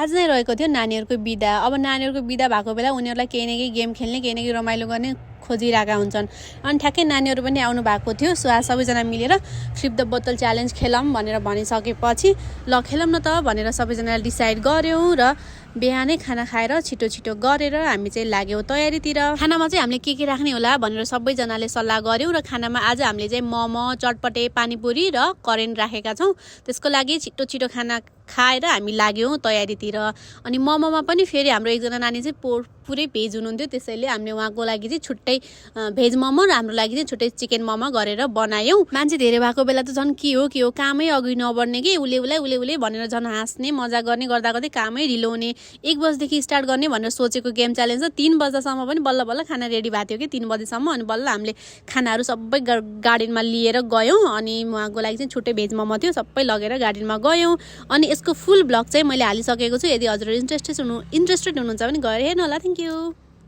आज नै रहेको थियो नानीहरूको बिदा। अब नानीहरूको बिदा भएको बेला उनीहरूलाई केही न केही गेम खेल्ने केही न केही रमाइलो गर्ने खोजिरहेका हुन्छन्। अनि ठ्याक्कै नानीहरू पनि आउनु भएको थियो। सो आज सबैजना मिलेर फ्लिप द बोतल च्यालेन्ज खेलौँ भनेर भनिसकेपछि ल खेलौँ न त भनेर सबैजनाले डिसाइड गऱ्यौँ र बिहानै खाना खाएर छिटो छिटो गरेर हामी चाहिँ लाग्यौँ तयारीतिर। खानामा चाहिँ हामीले के राख्ने होला भनेर सबैजनाले सल्लाह गऱ्यौँ र खानामा आज हामीले चाहिँ मोमो, चटपटे, पानीपुरी र करेन्ट राखेका छौँ। त्यसको लागि छिटो छिटो खाना खाएर हामी लाग्यौँ तयारीतिर। अनि मोमोमा पनि फेरि हाम्रो एकजना नानी चाहिँ पुरै भेज हुनुहुन्थ्यो, त्यसैले हामीले उहाँको लागि चाहिँ छुट्टै भेज मोमो र हाम्रो लागि चाहिँ छुट्टै चिकन मोमो गरेर बनायौँ। मान्छे धेरै भएको बेला त झन् के हो कामै अघि नबढ्ने कि उसले भनेर झन् हाँस्ने मजा गर्ने गर्दा गर्दै कामै ढिलो हुने। 1 बजेदेखि स्टार्ट गर्ने भनेर सोचेको गेम च्यालेन्ज त 3 बजेसम्म पनि बल्ल बल्ल खाना रेडी भएको थियो कि 3 बजेसम्म। अनि बल्ल हामीले खानाहरू सबै गार्डनमा लिएर गयौँ। अनि उहाँको लागि चाहिँ छुट्टै भेज मोमो थियो, सबै लगेर गार्डनमा गयौँ। अनि यसको फुल ब्लग चाहिँ मैले हालिसकेको छु। यदि हजुर इन्ट्रेस्टेड हुनुहुन्छ भने गएर हेर्नु होला। Thank you.